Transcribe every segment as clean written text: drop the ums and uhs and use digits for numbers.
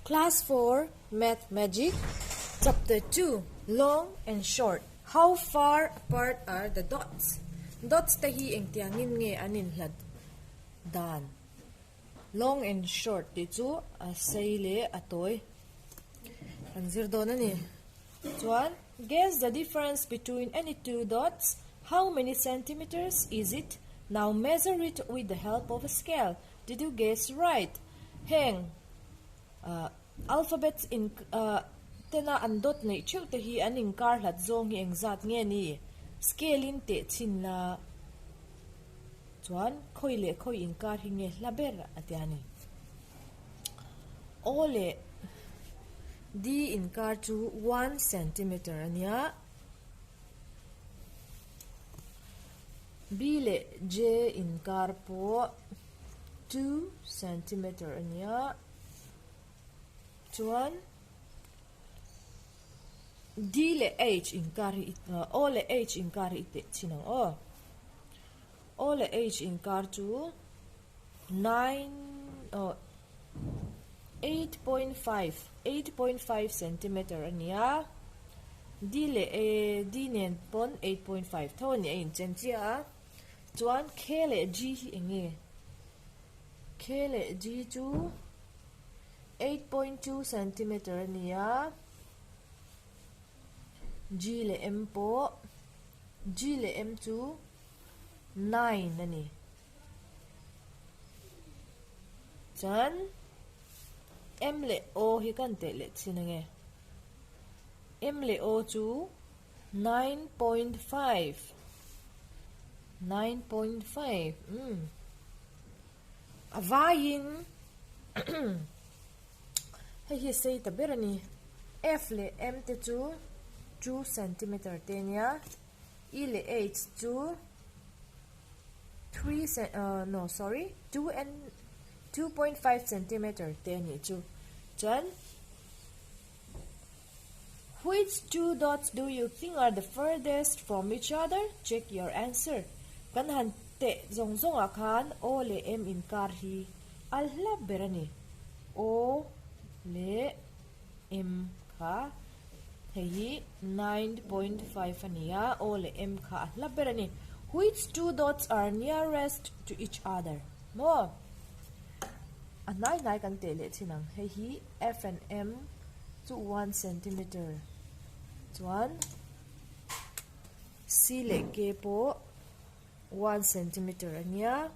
Class 4 Math Magic Chapter 2 Long and Short How far apart are the dots? Dots te hi engtiangin nge an inhlat dan? Long and short tih chu a sei leh a tawi an zir dawn a ni. Chuan guess the difference between any two dots, how many centimeters is it? Now measure it with the help of a scale. Did you guess right? Heng alphabets in tena an dot neih theuh te hi an inkar hlat zawng hi engzat nge ni? Scale in teh chhin la chuan khawi leh khawi inkar hi nge hla ber a tia ni. O leh D inkar chu one centimeter a nia. B leh J inkar pawh 2 centimeter a nia chuan D leh H inkar hi O leh H inkar hi i teh chhin ang aw. O leh H inkar chu 9 aw 8.5 8.5 centimeter a nia D leh A D nen pawn 8.5 tho a ni a inchen chiah a. Chuan K leh G hi eng nge? K leh G chu 8.2 centimeter a ni a, G leh M pawh G leh M chu 9 a ni. Chuan M leh O hi kan teh leh chin ange. M leh O chu 9.5 9.5 umm a vaiin hei hi a sei ta ber a ni F leh M te chu 2 centimeter te ania E leh H chu 3 cen ah no sorry 2 and 2.5 centimeter te a nih chu chuan. Which two dots do you think are the furthest from each other? Check your answer. Kan han teh zawng zawngah khan O leh M inkar hi a hla ber a ni. O leh M kha hei hi 9.5 a ni a, O leh M kha a hla ber a ni. Which two dots are nearest to each other? Maw? A hnai hnai kan teh leh thin ang. Hei hi F and M chu one centimeter chuan C leh K pawh one centimeter a nia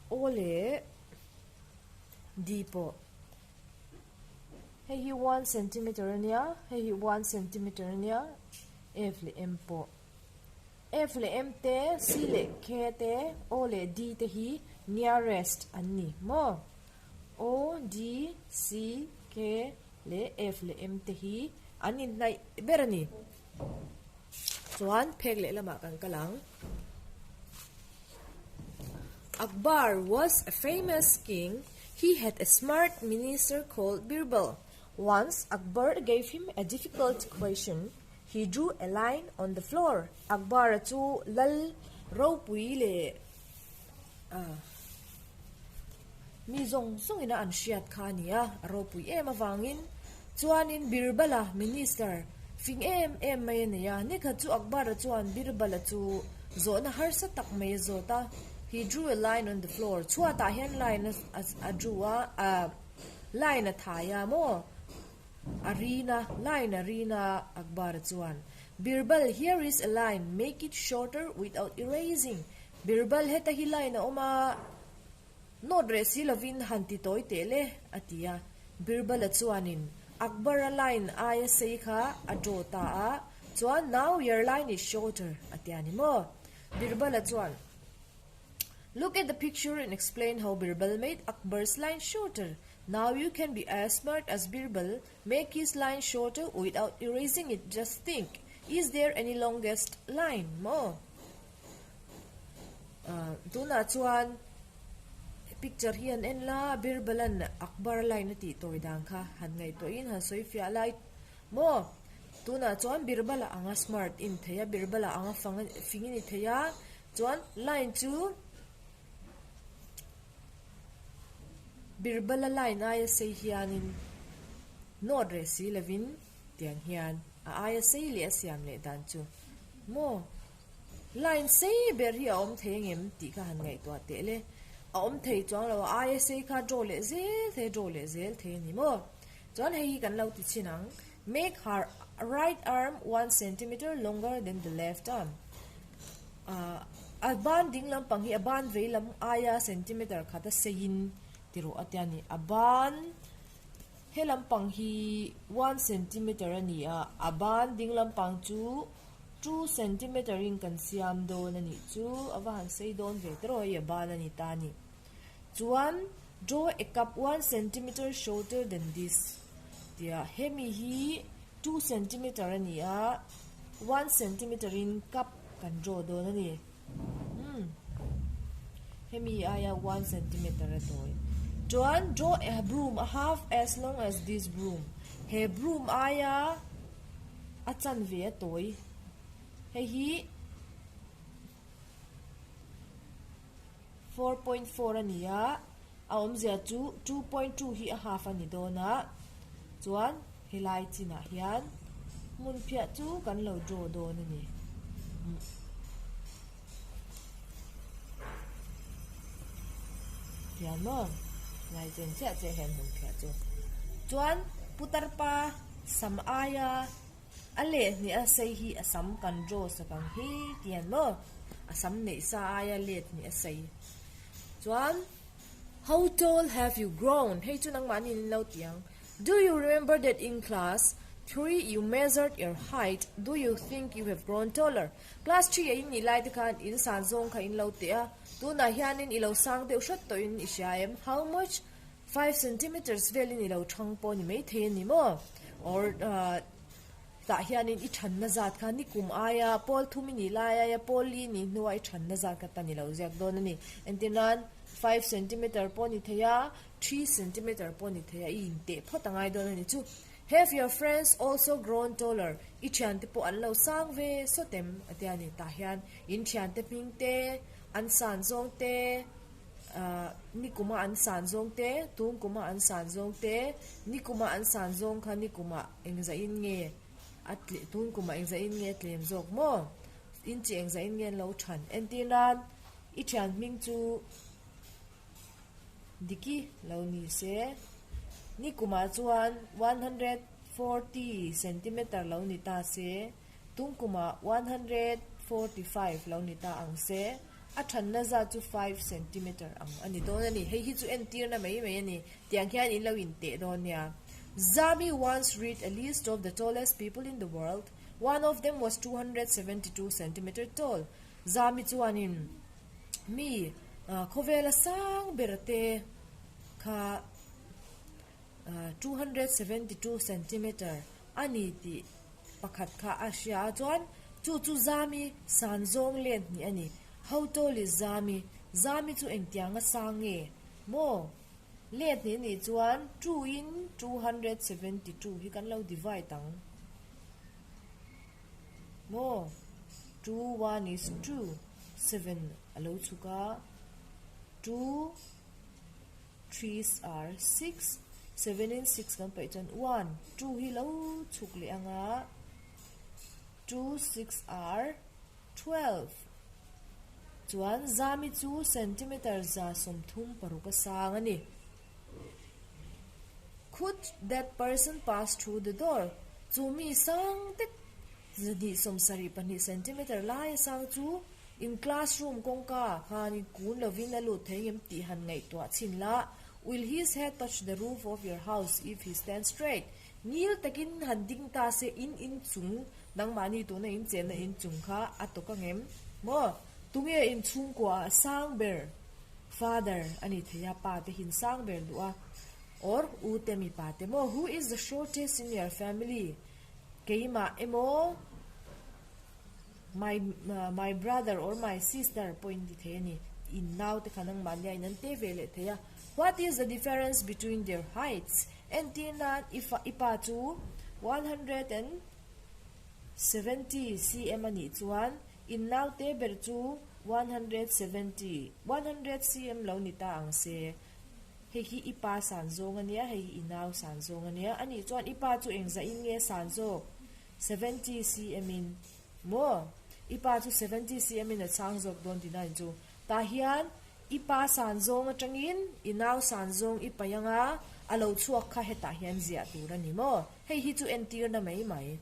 O leh D pawh hei hi one centimeter a nia hei hi one centimeter a nia F leh M pawh. F leh M te, C leh K te, O leh D te hi nearest an ni maw? O, D, C, K leh F leh M te hi an inhnaih ber a ni. Chuan phek leh lamah kan kal ang. Akbar was a famous king. He had a smart minister called Birbal. Once Akbar gave him a difficult question. He drew a line on the floor. Akbar-a chu lal ropui leh mi zawng zawngin a an hriat kha a ni a, a ropui em avangin chuanin Birbal-a minister fing em em mai a nei a. Nikhat chu Akbar-a chuan Birbal-a chu zawhna harsa tak mai a zawt a. He drew a line on the floor. Chhuatah hian line a drew a, line a thai a maw? A rina, line a rina, Akbar chuan, Birbal, here is a line, make it shorter without erasing. Birbal, heta hi line a awm a, nawt reh si lovin han ti tawi teh le, a ti a. Birbal-a chuanin Akbar-a line aia sei kha a draw ta a, chuan now your line is shorter, a ti a ni maw? Birbal-a chuan, Look at the picture and explain how Birbal made Akbar's line shorter. Now you can be as smart as Birbal, make his line shorter without erasing it. Just think, is there any longest line? Maw? Uh, tunah chuan picture hi an en la, Birbalan Akbar line a tih tawi dan kha han ngaihtuahin han sawi fiah lai maw? Tunah chuan Birbala anga smart in thei a, Birbala anga fang fing in i thei a, chuan line chu. Birbala line aia sei hianin nawt reh si lovin tiang hian a aia sei leh a siam leh dan chu maw line sei ber hi a awm thei angem tih kha han ngaihtuah teh le. A awm thei chuang lo a aia sei kha draw leh zel thei draw leh zel thei a ni maw. Chuan hei hi kan lo ti chhin ang, Make her right arm one centimeter longer than the left arm. A ban ding lampang hi a ban vei lam aia centimeter khat a seiin ti rawh a tia ni. A ban he lampang hi one centimeter a ni a, a ban ding lampang chu two centimeter in kan siam dawn a nih chu. A va han sei dawn ve tawh hei a ban a ni ta a ni. Chuan draw a cup one centimeter shorter than this tia hemi hi two centimeter a ni a, one centimeter in cup kan draw dawn a ni. Umm hemi aia one centimeter a tawi. Chuan draw a broom a half as long as this broom he broom aia a chanve a tawi hei hi. 4.4 a ni a, a awmzia chu 2.2 hi a half a ni dawn a, chuan helai chinah hian hmun phiah chu kan lo draw dawn a ni. Tihian maw helai chen chiah chiah hian hmun phiah chu. Chuan putar pa sam aia A leh hnih a sei hi a sam kan draw sak ang hi tian maw? A sam neih sa aia let hnih a sei. Chuan How tall have you grown? Hei chu nangmahni in lo ti ang. Do you remember that in class three you measured your height? Do you think you have grown taller? Class three a in nih lai te khan in san zawng kha in lo teh a, tunah hianin i lo sang deuh hret tawhin i hria em? How much? Five centimeters velin i lo thang pawh ni maithei a ni maw? Or tah hianin i thanna zat kha ni kum aia pawl thum i nih lai aia pawl li nih hnuah i thanna zat kha tan i lo ziak dawn a ni. Entirnan five centimeter pawh ni thei a, three centimeter pawh ni thei a, i inteh phawt a ngai dawn a ni chu. Have your friends also grown taller? I thiante pawh an lo sang ve sawt em? A tia ni. Tah hian in thiante hming te, an san zawng te, Nikuma an san zawng te, tungkuma an san zawng te, nikuma an san zawng kha nikuma engzah-in nge a tle, tungkuma engzah-in nge a tlem zawk maw? Inchi engzah-in nge an lo than? Entir nan, i thian hming chu Diki lo ni se, nikuma chuan 140 centimeter lo ni ta se, tungkuma 145 lo ni ta ang se, A thanna zat chu five centimeter ang a ni dawn a ni. Hei hi chu entirna mai mai a ni. Tiang hian in lo inteh dawn nia. Zami once read a list of the tallest people in the world. One of them was 272 centimeter tall. Zami chuanin mi khawvela sang ber te kha 272 centimeter a ni tih pakhat kha a hria a chuan chu chu Zami san zawng len hnih a ni. How tall is Zami? Zami chu engtianga sang nge? Maw? Let hnih nih chuan two in 272 hi kan lo divide ang. Maw? Two one is two, seven a lo chhuk a, two. Threes are six, seven in six kan paih chuan one, two hi lo chhuk leh ang a, two six are 12. Chuan zami chu centimeter 35 a sang a ni. Could that person pass through the door? Chu mi sang tek 274 centimeter lai a sang chu In classroom kawngka ah khan i kun lovin a lut thei ngem tih han ngaihtuah chhin la, Will his head touch the roof of your house if he stands straight? Ngil takin han ding ta se in inchung, nangmahni tuna in chenna inchung kha a tawk angem? Maw? Tunge inchhungkua ah sang ber? Father a ni thei a, pa te hin sang ber duh a, or u te mipa te maw? Who is the shortest in your family? Keimah emaw? My my brother or my sister pawh in ti thei a ni. In nau te kha nangmah nia in an te ve leh thei a. What is the difference between their heights? Entir nan i fa i pa chu 170 cm a nih chuan in nau te ber chu 170 100 cm lo ni ta ang se. Hei hi i pa san zawng a nia, hei hi i nau san zawng a nia. A nih chuan i pa chu engzah in nge san zawk? 70 cm in. Maw? I pa chu 70 cm in a chang zawk dawn tihna a ni chu. Tah hian i pa san zawng atangin i nau san zawng i paih anga a lo chhuak kha hetah hian ziah tur a ni maw? Hei hi chu entirna mai mai.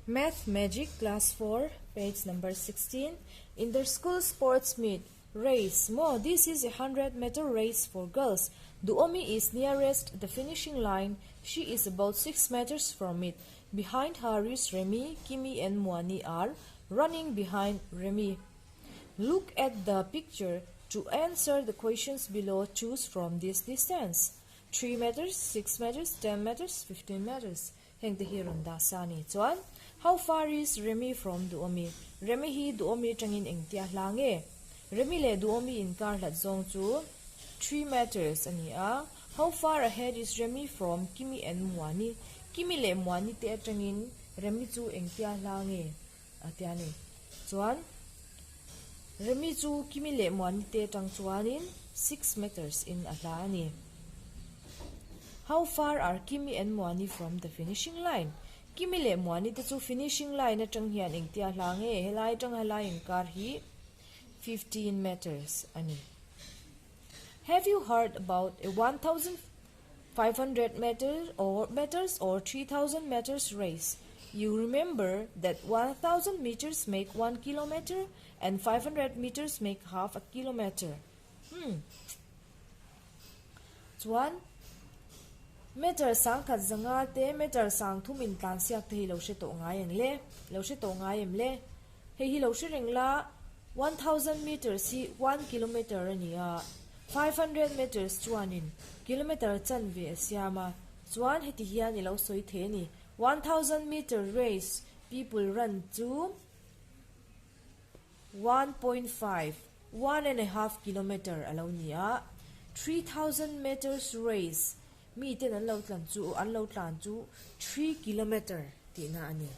Math Magic Class 4 page number 16 In the school sports meet race maw This is a 100 meter race for girls Duomi is nearest the finishing line she is about 6 meters from it Behind her is Remi Kimi and Muani are running behind Remi Look at the picture to answer the questions below choose from this distance 3 meters 6 meters 10 meters 15 meters Heng te hi rawn dah sa a ni. Chuan, How far is Remi from Duomi? Remi hi Duomi atangin engtia hla nge? Remi leh Duomi inkar hlat zawng chu 3 meters a ni a. How far ahead is Remi from Kimi and Muani? Kimi leh Muani te atangin Remi chu engtia hla nge? A tia a ni. Chuan, Remi chu Kimi leh Muani te atang chuanin 6 meters in a hla a ni. How far are Kimi and Muani from the finishing line? Kimi leh Muani te chu finishing line atang hian engtia hla nge? Helai atang helai inkar hi 15 meters a ni. Have you heard about a 1500 meters or meters or 3000 meters race? You remember that 1000 meters make 1 kilometer and 500 meters make half a kilometer. Hmm. Chuan meter sangkhat zanga te meter sangthum intlan siak te hi lo hre tawh ngai ang le, lo hre tawh ngai em le? Hei hi lo hre reng la, 1000 meters hi 1 kilometer a ni a, 500 meters chuanin kilometer chanve a siam a, chuan heti hian i lo sawi thei a ni, 1000 meter race people run chu 1.5, one and a half kilometer a lo ni a, 3000 meters race miten an lo tlan chu an lo tlan chu 3 kilometer tihna a ni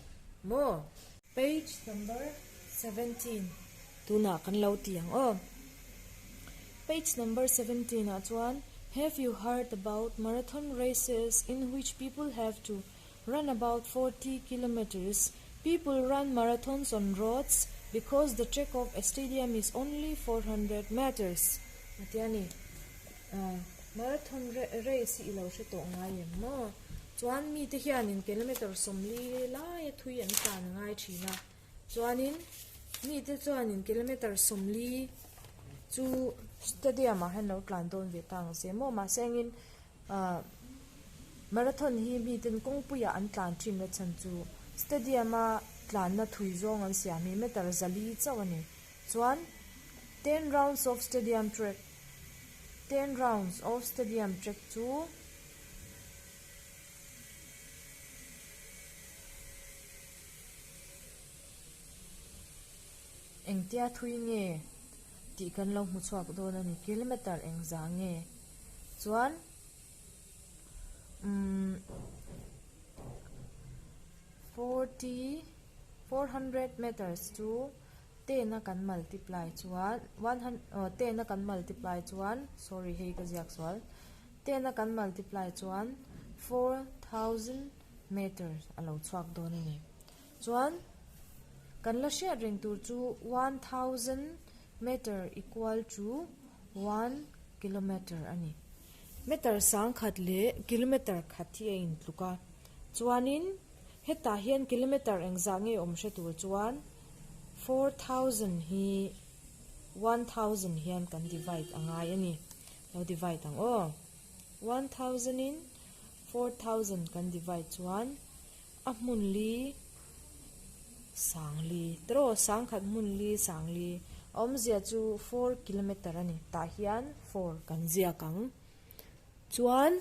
maw? Page number 17 tunah kan lo ti ang aw. Page number 17 ah chuan Have you heard about marathon races in which people have to run about 40 kilometers? People run marathons on roads because the track of a stadium is only 400 meters. A ti a ni. Marathon race hi i lo hre tawh ngai em maw? Chuan mite hianin kilometer 40 laia thui an tlan a ngai thin a. Chuanin mite chuanin kilometer 40 chu stadium ah hian lo tlan dawn ve ta ang se maw? Mahse engin marathon hi miten kawngpuiah an tlan thin na chhan chu stadium a tlanna thui zawng an siam hi meter zali chauh a ni. Chuan ten rounds of stadium track ten rounds of stadium track chu Engtia thui nge tih kan lo hmu chhuak dawn a ni, kilometer engzah nge? Chuan umm forty 400 meters chu ten a kan multiply chuan one hun aw ten a kan multiply chuan sorry hei ka ziak sual ten a kan multiply chuan 4000 meters a lo chhuak dawn a ni. Chuan kan la hriat reng tur chu 1000 meter equal to 1 kilometer a ni. Meter sangkhat leh kilometer khat hi a intluk a, chuanin hetah hian kilometer engzah nge awm hre tur chuan 4000 hi 1000 hian kan divide a ngai a ni. Lo divide ang aw. 1000 in 4000 kan divide chuan a hmun li sangli tiraw sangkhat hmun li sangli a awmzia chu 4 kilometer a ni tah hian 4 kan ziak ang chuan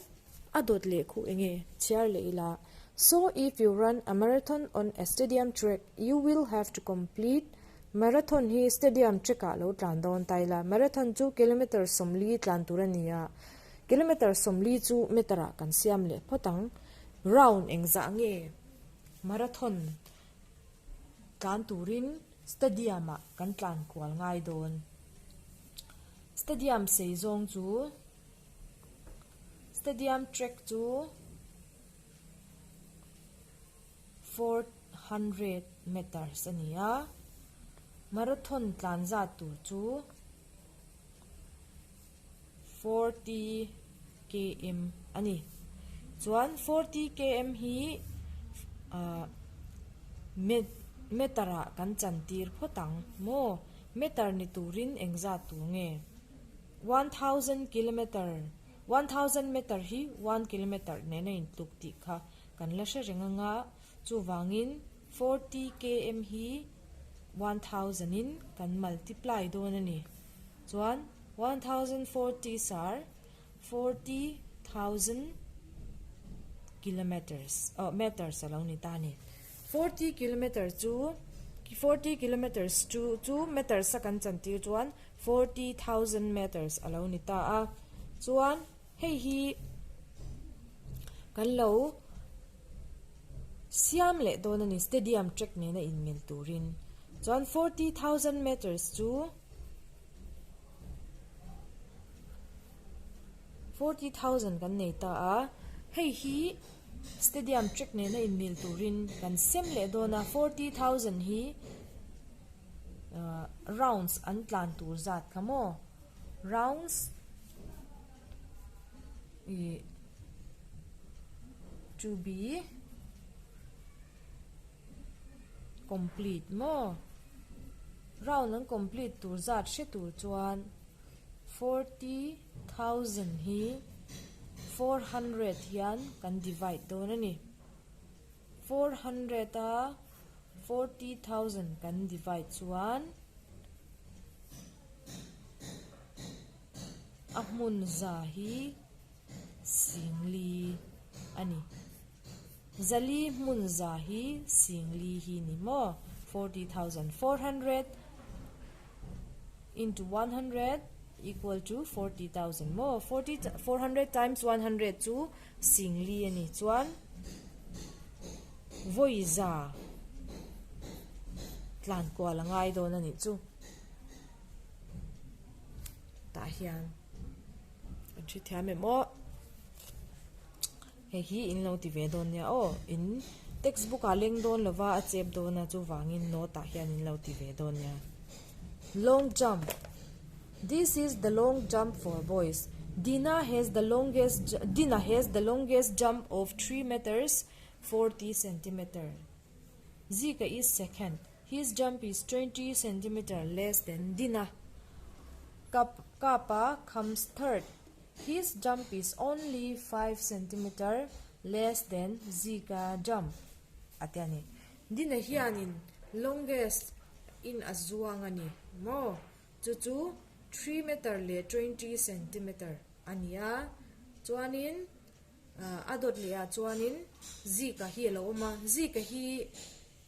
a dawt leh khuh enge chhiar leh ila so if you run a marathon on a stadium track you will have to complete marathon hi stadium track ah lo tlan dawn ta ila marathon chu kilometer 40 tlan tur a ni a kilometer 40 chu meter ah kan siam leh phawt ang. Round engzah nge marathon tlan turin stadium ah kan tlan kual ngai dawn? Stadium sei zawng chu Stadium track chu 400 meters a ni a, marathon tlan zat tur chu 40 km a ni. Chuan 40 km hi ah meter ah kan chantir phawt ang maw? Meter ni turin engzat tur nge? 1000 kilometer, 1000 meter hi one kilometer nena intluk tih kha kan la hre reng anga, chuvangin 40 km hi 1000 in kan multiply dawn a ni. Chuan 1040 sar 40,000 kilometers, oh meters a lo ni ta a ni. 40 kilometer chu 40 kilometers chu chu meters a kan chantir chuan 40,000 meters a lo ni ta a. Chuan hei hi kan lo siam leh dawn a ni stadium track nena inmil turin. Chuan 40,000 meters chu 40,000 kan nei ta a. Hei hi stadium track nena inmil turin kan sem leh dawn a. 40,000 hi rounds an tlan tur zat kha maw rounds ih to be complete maw round an complete tur zat hre tur chuan 40,000 hi 400 hian kan divide dawn a ni. 400 a 40,000 kan divide chuan a hmun za hi singli a ni. Zali hmun za hi singli hi ni maw? 40,000 400 into 100 equal to 40,000 maw? 400 times 100 chu Singli a nih chuan vawi za tlan kual a ngai dawn a nih chu. Tah hian kan hre thiam em aw. Hei hi in lo ti ve dawn nia aw. In textbook ah leng dawn lova a chep dawn a chuvangin note ah hian in lo ti ve dawn nia. Long jump. This is the long jump for boys. Dina has the longest Dina has the longest jump of 3 meters 40 centimeter. Zika is second. His jump is 20 centimeter less than Dina. Kap Kapa comes third. His jump is only 5 centimeter less than Zika jump. Atiani. Dina hianin longest in a zuang a ni maw? Chu chu three meter leh 20 centimeter a ni a, chuanin a dawt leh ah chuanin Zika hi a lo awm a, Zika hi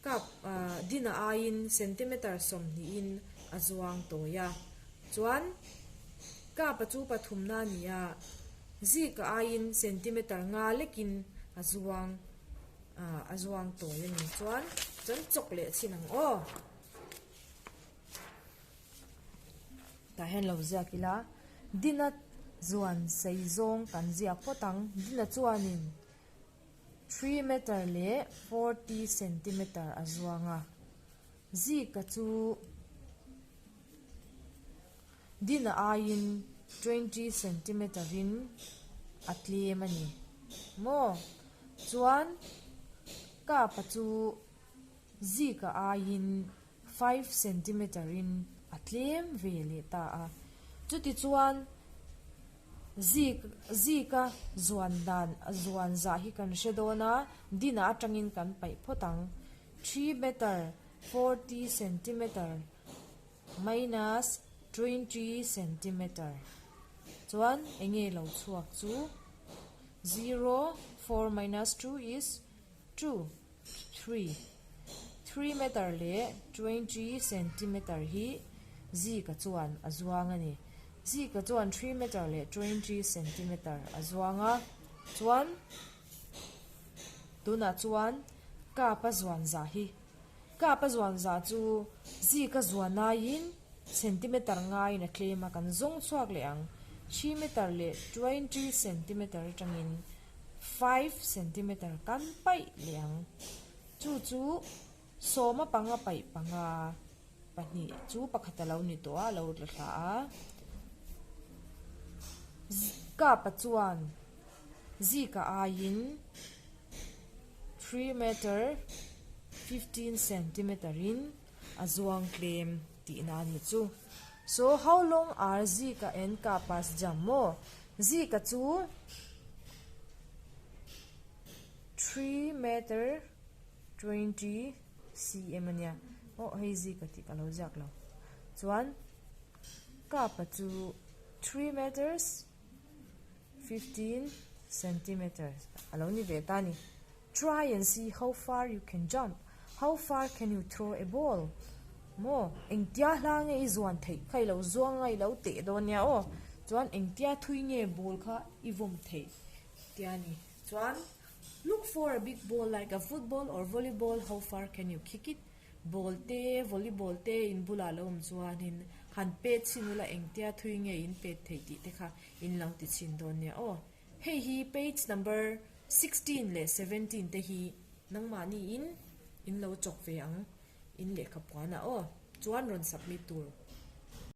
cup Dina aiin centimeter sawmhnihin a zuang tawi a, chuan cup a chu pathumna a ni a, Zika aiin centimeter nga lekin a zuang. Ah a zuang tawi a ni chuan chuan chawk leh chhin ang aw. Tah hian lo ziak ila Dina zuan sei zawng kan ziak phawt ang. Dina chuanin 3 meter leh 40 centimeter a zuang a. Zika chu Dina aiin 20 centimeter in a tlem a ni maw? Chuan Kapa chu Zika aiin 5 centimeter in a tlem ve leh ta a. Chutichuan Zik Zika zuan dan zuan zah hi kan hre dawn a, Dina atangin kan paih phawt ang. 3 meter 40 centimeter Minus 20 centimeter chuan enge lo chhuak chu 0 4 minus 2 is 2 3 3 meter leh 20 centimeter hi Zika chuan a zuang a ni. Zika chuan 3 meter leh 20 centimeter a zuang a chuan tunah chuan cup a zuan zah hi Kap a zuan zah chu zik a zuan aiin. Centimeter ngaiin a tlem a, kan zawng chhuak leh ang. Three meter leh 20 centimeter atangin five centimeter kan paih leh ang. Chu chu sawma panga paih panga pahnih chu pakhat a lo ni tawh a, a lo tla thla a. Kapa chuan zika aiin three meter 15 centimeter in a zuang tlem tihna a nih chu. So how long are Zika and Kapa's jump maw? Zika chu 3 meter 20 cm a nia. Aw hei Zika tih ka lo ziak lo. Chuan Kapa chu 3 meters 15 centimeters a lo ni ve ta a ni. Try and see how far you can jump, how far can you throw a ball? Maw, engtia hla nge i zuan theih kha i lo zuang a i lo teh dawn nia aw. Chuan engtia thui nge ball kha i vawm theih tia ni. Chuan look for a big ball like a football or volleyball, how far can you kick it? Ball te, volleyball te in bulah lo awm chuanin han pet chhin ula engtia thui nge in pet theih tih te kha in lo ti chhin dawn nia aw. Hei hi page number 16 leh 17 te hi nangmahniin in lo chawk ve ang in lehkha puanah aw. Chuan rawn submit tur.